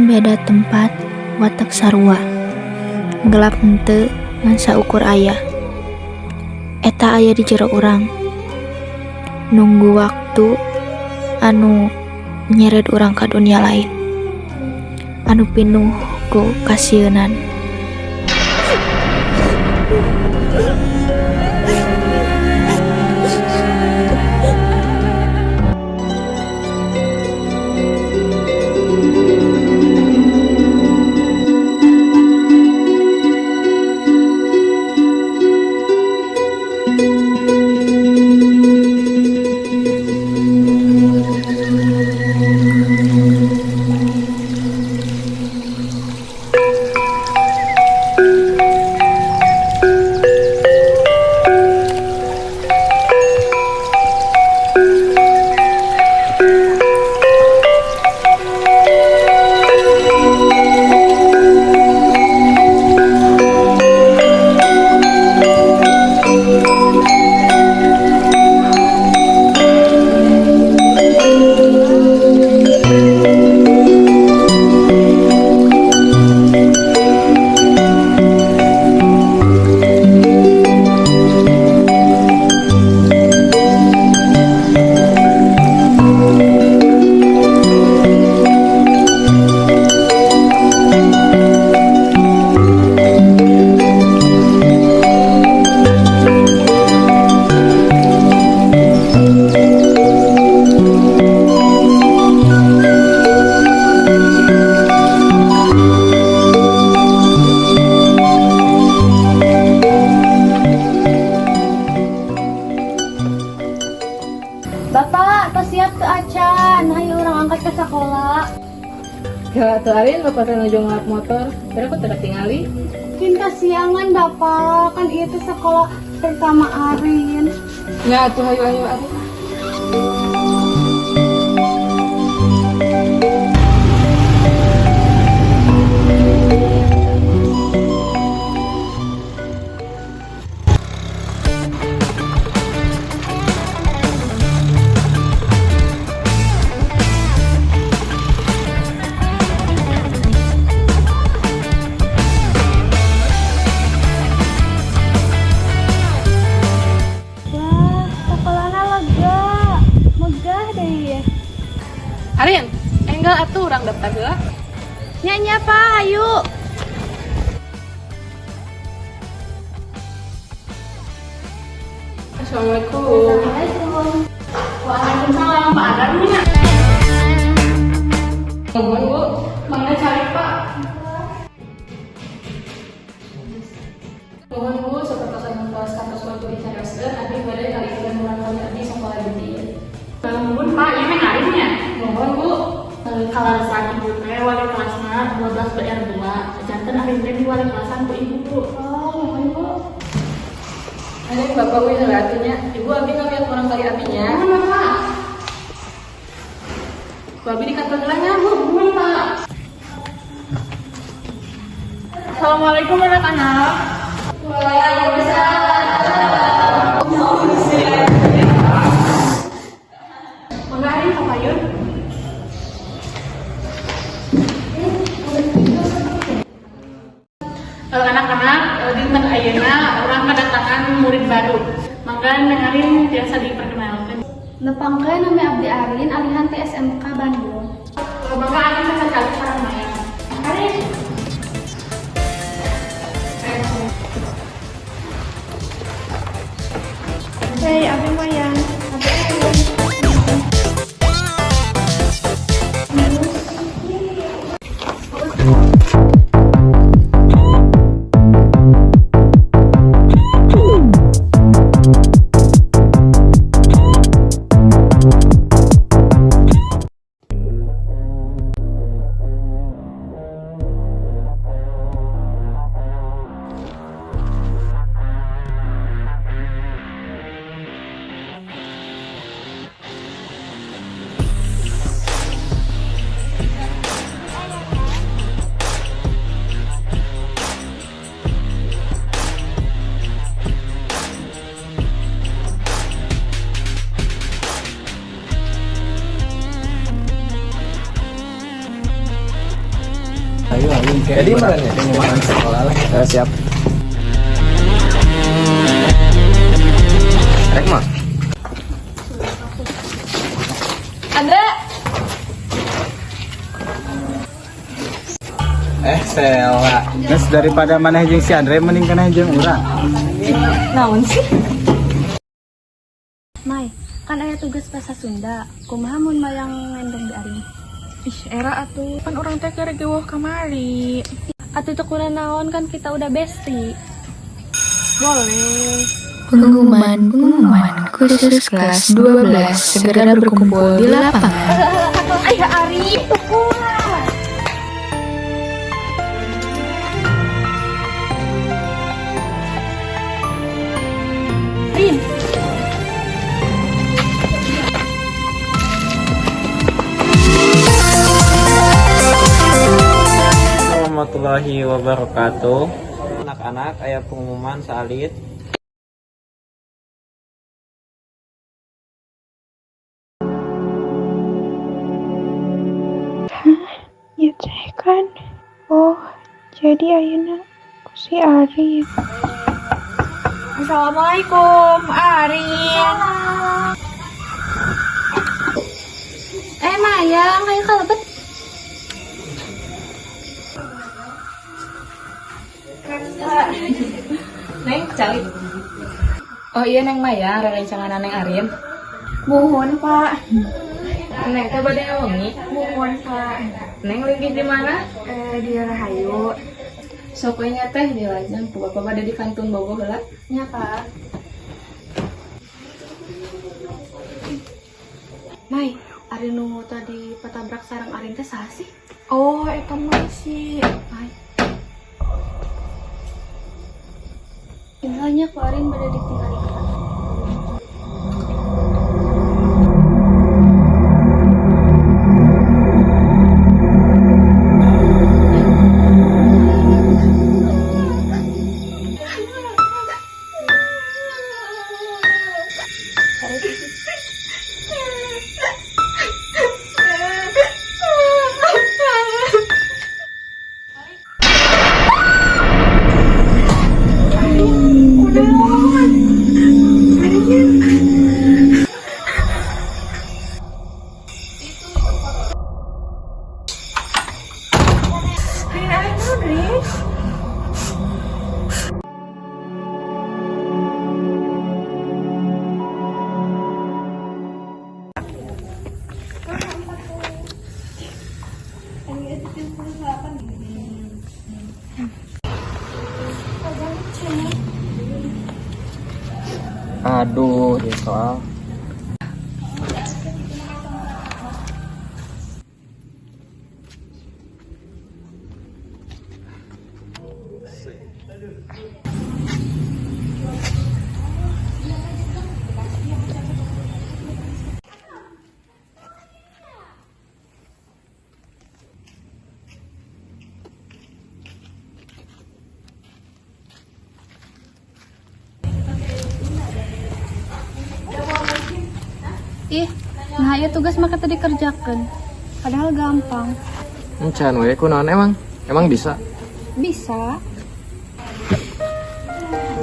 Beda tempat, watek sarua. Gelap henteu ngan saukur aya. Eta aya di jero urang. Nunggu waktu anu nyered urang ka dunia lain. Anu pinuh ku kasieunan. Bapak, tos siap teu acan? Hayu urang angkat ke sekolah. Ya atuh Arin, bapak teh nuju ngelap motor. Kira aku tidak tingali. Kin kasiangan Bapak, kan itu sekolah pertama Arin. Ya atuh, hayu hayu Arin. Wah, sekolahnya lega, megah deh ya. Arin, enggal atuh urang daftar heula. Nya nya Pak, ayo. Assalamualaikum. Assalamualaikum. Waalaikumsalam, Pak Adar nya. Nuhun, Bu. Mangga calik, Pak. Nuhun, Bu, sapertos anu tos kantos waktu dicarioskeun, abdi bade ngalihkeun murangkalih abdi sakola di dieu. Nuhun, Pak, ieu mah Arin nya. Nuhun, Bu. Kaleresan ibu teh wali kelasna 12 BR 2. Janten Arin teh di wali kelasan ku ibu. Oh, nuhun Bu. Arin, Bapak uih heula atuh nya. Ibu, abdi ngaliat murangkalih abdi nya. Nuhun, Bapak. Bu, abdi di kantor heula nya, Bu. Nuhun, Pak. Assalamualaikum anak-anak. Waalaikumsalam. Mangga Arin kapayun. Anak-anak, dinten ayeuna urang kedatangan murid baru. Mangga Neng Arin tiasa diperkenalkan. Nepangkeun, nami abdi Arin, alihan ti SMK Bandung. Mangga Arin tiasa calik sareng Maya. Arin. Hei, abdi Maya. Abdi Arin. Jadi mana ya? Pengumuman sekolah lah. Siap. Rek mah. Andra. Eh, Sela. Geus, daripada maneh jeung si Andre mending keneh jeung urang. Naon sih? Mai, kan aya tugas bahasa Sunda. Kumaha mun Mayang ngendong di Arin? Ih, era atuh. Pan urang teh keur geweuh kamari. Atuh teu naon, kan kita udah bestie. Boleh. Pengumuman-pengumuman khusus kelas 12 segera berkumpul di lapangan. Ayah Ari, kuat. Rin. Warahmatullahi wabarakatuh. Anak-anak, aya pengumuman saalit. Ya teh kan. Oh, jadi ayeuna ku si Arif. Assalamualaikum, Arin. Eh, Mayang, kayak kalebet. Neng, calik. Oh iya, Neng Mayang, rerencangan Neng Arin. Muhun, Pak. Neng teh bade wengi. Muhun, Pak. Neng linggih di mana? Eh, di Rahayu. Sok we nya teh dilajeng ku bapak bade di kantun bogoh heula. Nya, Pak. Mai, Arin nu tadi patabrak sareng Arin teh saha sih? Oh, eta mah si Mai. Tinggalnya ku Arin bade ditinggali ka. Aduh, ya soal. Ih, nah ya tugas mah tadi dikerjakan. Padahal gampang. Encan we kunaon emang? Emang bisa? Bisa.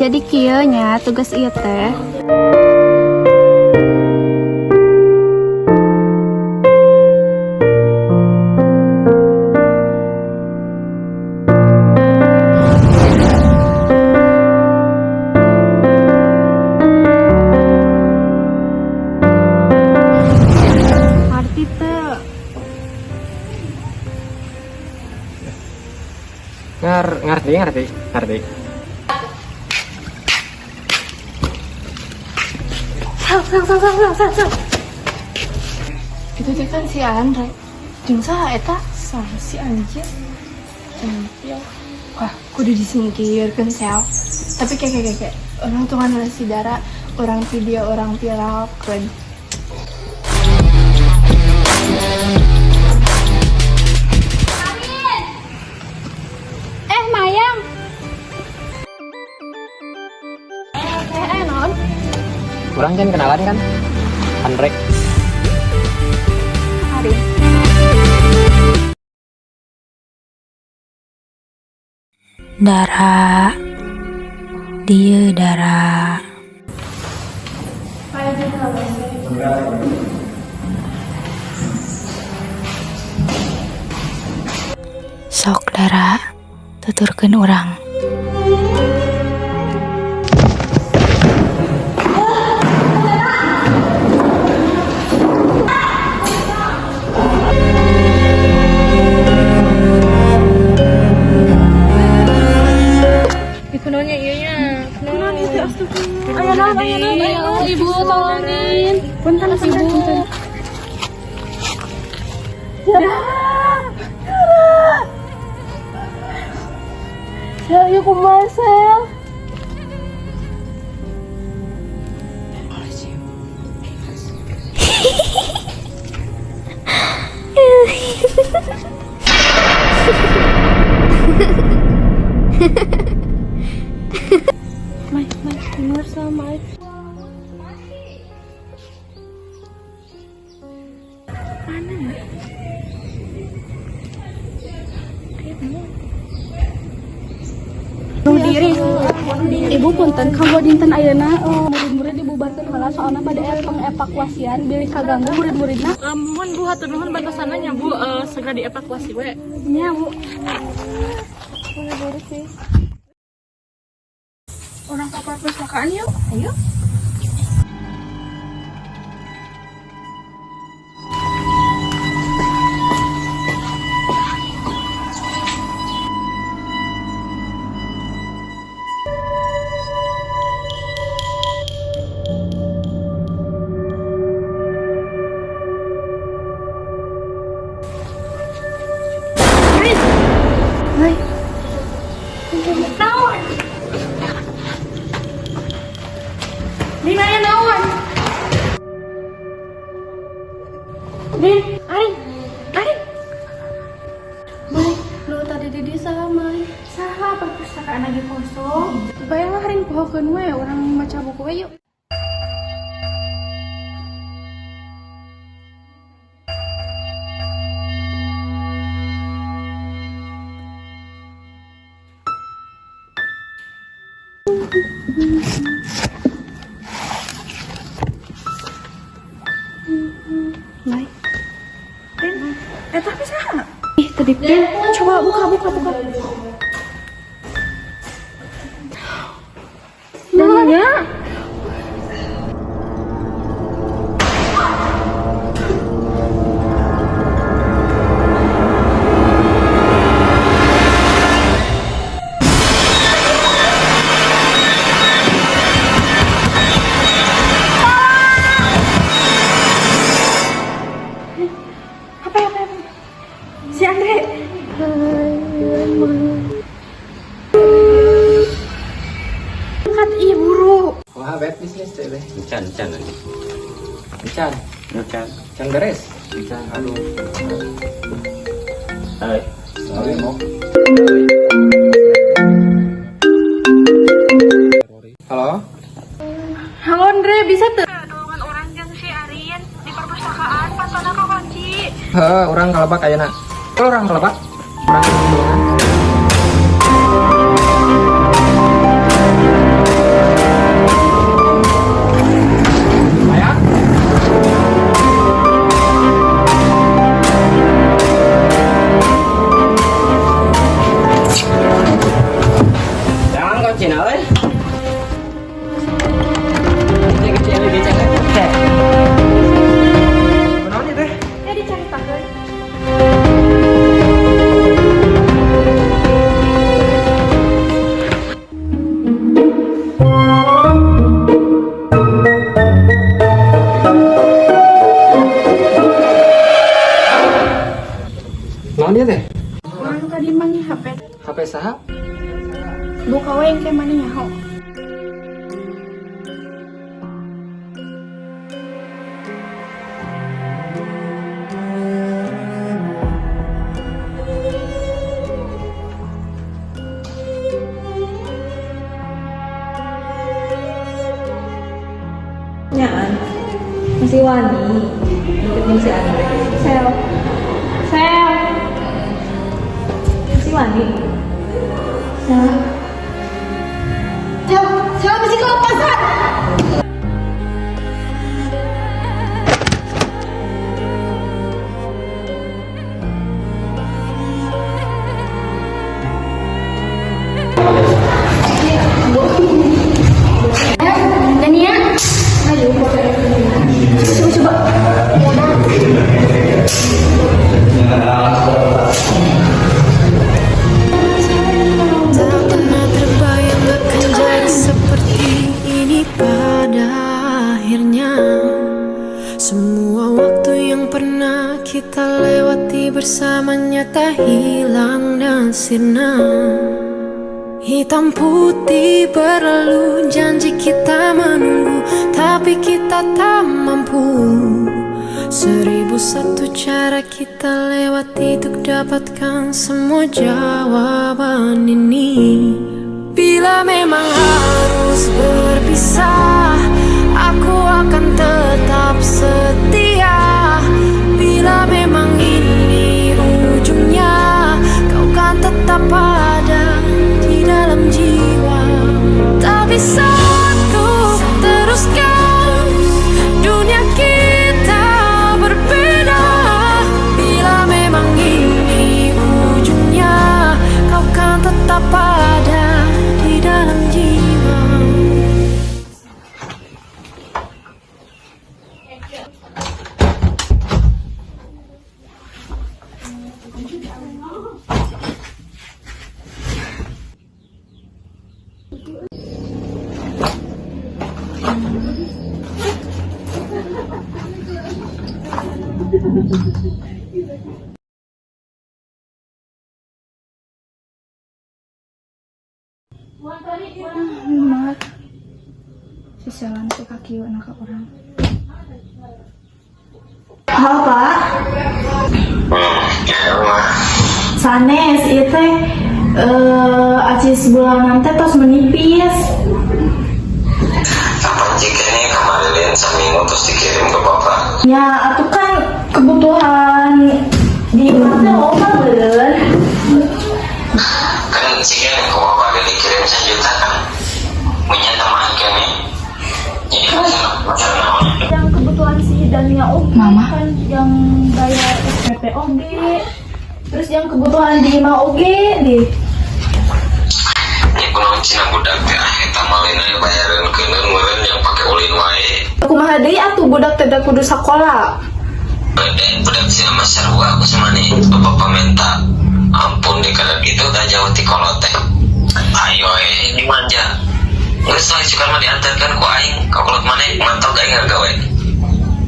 Jadi kieu nya tugas ieu teh. Arti teu. Ngerti, ngerti, ngerti. Sal, sal, sal, sal, sal, sal. Itu teh kan si Andre. Jeung saha eta? Saha si anjir? Centil. Wah, kudu disingkirkeun sel. Tapi kayak kayak kayak orang tuh kan si Dara, orang video orang viralkeun. Eh, Mayang. Eh, eh, non. Kurang kan kenalan kan? Andre. Arin. Dara, dieu Dara. Sok Dara, tuturkeun urang. Kunaonnya ieu nya. Kunaon ieu teh, astagfirullah. Aya naon, aya naon, aya naon? Ibu, tolongin. Punten, punten, punten. Dara. Dara. Sel, ieu kumaha, Sel? Mai, Mai, bener sama Mai. Mana ya? Kayak Bunuh diri. Ibu, punten, kanggo dinten ayeuna murid-murid dibubarkeun heula, soalna bade aya pengevakuasian bilih kaganggu murid-muridna. Mohon Bu, hatur nuhun bantosanna nya Bu, segera dievakuasi we. Nya, Bu. Buru sih. Urang ke perpustakaan yuk. Ayo. Hai. Naon? Din, aya naon? Din, Arin, Arin. Mai, nu tadi di dieu saha, Mai? Saha, perpustakaan lagi kosong. Bae lah, Rin, pohokeun we, urang maca buku we yuk. Mai. Rin, tapi saha? Ih, tadi pin. Coba buka, buka, buka. Nanya. Apa ya, apa ya? Si Andre. Angkat, ih, buru. Wah, bet bisnis teh. Encan, encan. Encan, Encan. Can beres. Encan, aduh. Hai. Sorry, mau. Halo? Halo Andre, bisa tuh? Tulungan urang jeung si Arin di perpustakaan, pantona kakunci. Heh, urang kalebak ayeuna. Kalau urang kalebak, urang tulungan. Aya? Jangan kau Cina, euy. Kecil, kecil, kecil, kecil. Kunaon ieu teh? Ya dicaritakeun. Naon ieu teh? Urang tadi manggih HP. HP saha? Buka we, engke maneh nyaho. Nyaan masih wani deketin si Andre. Sel. Sel. Masih wani. Sel. Sel, Sel bisi kelepasan. Dania, ayo coba coba. Tak pernah terbayang akan jadi seperti ini pada akhirnya. Semua waktu yang pernah kita lewati bersama nyata hilang dan sirna. Hitam putih berlalu, janji kita menunggu, tapi kita tak mampu. 1001 cara kita lewati untuk dapatkan semua jawaban ini. Bila memang harus berpisah, aku akan tetap setia. Bila memang ini ujungnya, kau kan tetap ada di dalam jiwa. Tak bisa tuh teruskan dunia kita berbeda. Bila memang ini ujungnya, kau kan tetap ada di dalam jiwa. Mak. Si Selan teh kaki anak urang. Halo, Pak. Sanes, ieu teh acis bulanan teh tos menipis. Kapan jika nih kemarin seminggu terus dikirim ke bapak? Ya, atuh kan kebutuhan di imah teh loba beureun. Kan jika ke bapak ada dikirim sejuta kan punya teman kene. Jadi masa naon? Yang kebutuhan si Dania oge Mama. Kan yang bayar SPP oge. Terus yang kebutuhan di imah oge deh. Ini kunaon cenah budak teh, ah, eta mah lain aya bayaran keuneun meureun yang pake ulin wae. Kumaha deui atuh, budak teh da kudu sakola. Beda budak sih sama sarua aku sama nih. Bapak minta ampun di kada gitu dah jauh ti kolot teh. Ayo eh dimanja. Geus lah, suka mah diantarkan ku aing ka kolot maneh, mantap aing gawe.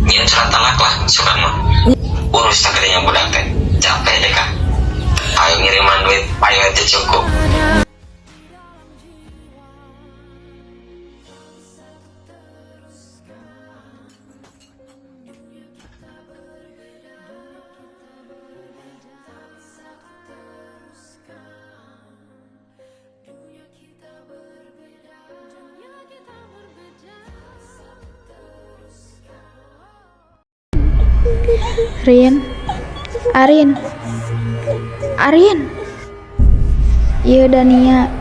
Nyieun surat talak lah suka mah. Urus tak gedenya budak teh. Capek deh kak. Ayo ngiriman duit, ayo itu cukup. Ada. Dunia kita berbeda, dunia kita berbeda. Teruskan. Rin, Arin, Arin. Iya, Dania.